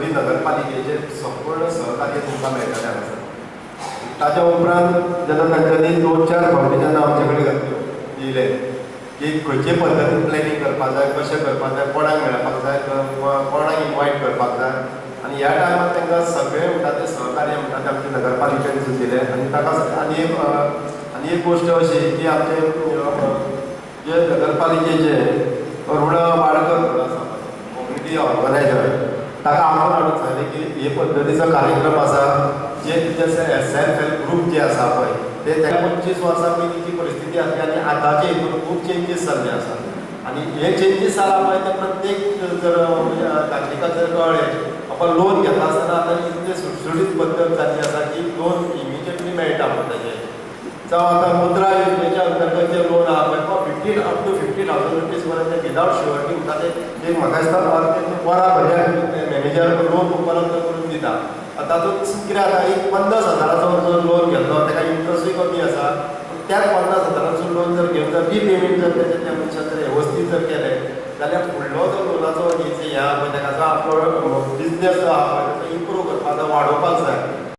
पर्वरी नगरपालिकेचें संपूर्ण सहकार्य तुमकां मेळटलें हांगासर. ताच्या उपरांत जेन्ना तांच्यांनी 2-4 फावटी जेन्ना आमचे कडेन घातल्यो येयले की खंयचे पद्दतीन प्लॅनिंग करपाक जाय, कशें करपाक जाय, कोणाक मेळपाक जाय, कोणाक इनवायट करपाक जाय. आनी ह्या टायमार तांकां सगळें म्हणटा तें सहकार्य म्हणटा तें आमच्या नगरपालिकेन दिलें. आनी ताका आनी एक गोश्ट अशी की आमचे जे नगरपालिकेचे अरुणा वाडकर म्हणून आसा, कम्युनिटी ऑर्गनायजर, ताका आपोवन हाडून सांगलें की हे पद्दतीचो कार्यक्रम आसा, जे तुजे सेल्फ हेल्प ग्रूप जे आसा पळय ते त्या 25 वर्सां पयलींची परिस्थिती आसली आनी आतांचे हितून खूब चेंजीस जाल्ले आसा. आनी हे चेंजीस जाला पळय ते प्रत्येक जर नागरिकाक जर कळ्ळें बाबा लोन घेता आसतना आतां इतले सुटसुटीत पद्दत जाल्ली आसा की लोन इमिजिएटली मेळटा म्हणटा तेजें. जावं आतां मुद्रा योजनेच्या अंतर्गत जे लोन आहा पळय up to 50,000 rupees पर्यंत विदावट शुअरिटी म्हणटा ते म्हाका दिसता वरां भरल्या मॅनेजर लोन उपलब्ध करून दिता. तातूंत कितें जाता, एक 50,000चो जर लोन घेतलो ताका इंट्रस्टूय कमी आसा, त्याच 50,000चो लोन जर घेवन जर रिपेमेंट जर तेजें त्या मनशान जर वेवस्थीत जर केलें जाल्यार फुडलो जो लोनाचो हें आहा पळय ताका जो आपलो बिजनेस जो आहा पळय ताचो इम्प्रूव करपाक जाय, वाडोवपाक जाय.